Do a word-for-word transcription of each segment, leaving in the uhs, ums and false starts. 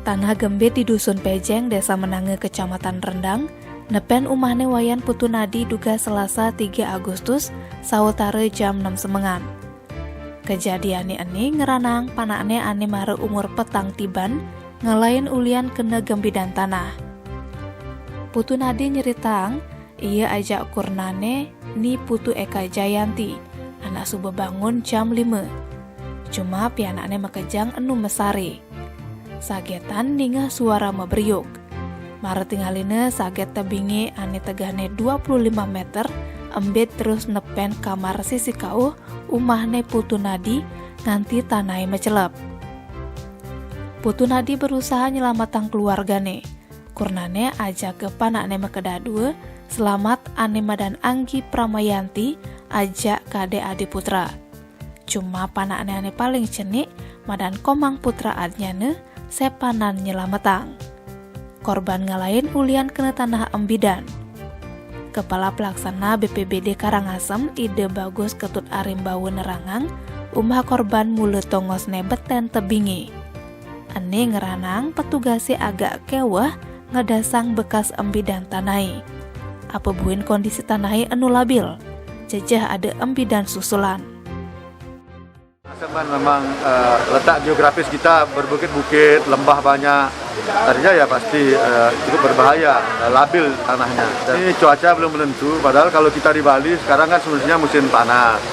Tanah gembit di Dusun Pejeng, Desa Menange, Kecamatan Rendang, nepen umahne Wayan Putu Nadi dugas Selasa tiga Agustus, sawetara jam enam semengan. Kejadiane ene ngranang panakne ane mara umur petang tiban, ngalain ulian kena gembidan tanah. Putu Nadi nyeritang, ia ajak kurnane Ni Putu Eka Jayanti, anak suba bangun jam lima. Cuma pianakne makejang enu mesare. Sagetan ningeh suara maberiuk. Mara tingalina saget tebinge ane tegehne dua puluh lima meter, embid terus nepen kamar sisi kauh umahne Putu Nadi nganti tanahe macelep. Putu Nadi berusaha nyelametang keluargane. Kurnane ajaka panakne makeda dua, selamat ane madan Anggi Pramayanti ajak Kade Adi Putra. Cuma panakne ane paling cenik madan Komang Putra Adnyana, sepanan nyelametang. Korban ngalain ulian kena tanah embidan. Kepala Pelaksana B P B D Karangasem, Ida Bagus Ketut Arimbawa nerangang, umah korban mula tongosne beten tebinge. Ene ngranang petugase agak keweh ngedasang bekas embidan tanahe. Apa buin kondisi tanahe enu labil, jejeh ada embidan susulan. Karangasem kan memang eh, letak geografis kita berbukit-bukit, lembah banyak. Artinya ya pasti eh, cukup berbahaya, eh, labil tanahnya. Dan ini cuaca belum menentu, padahal kalau kita di Bali sekarang kan semestinya musim panas.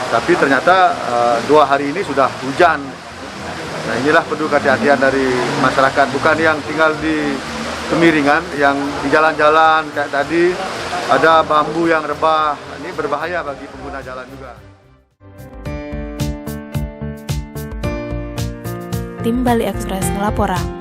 Tapi ternyata eh, dua hari ini sudah hujan. Nah, inilah perlu kehati-hatian dari masyarakat, bukan yang tinggal di Kemiringan, yang di jalan-jalan kayak tadi ada bambu yang rebah. Ini berbahaya bagi pengguna jalan juga. Tim Bali Express ngelaporang.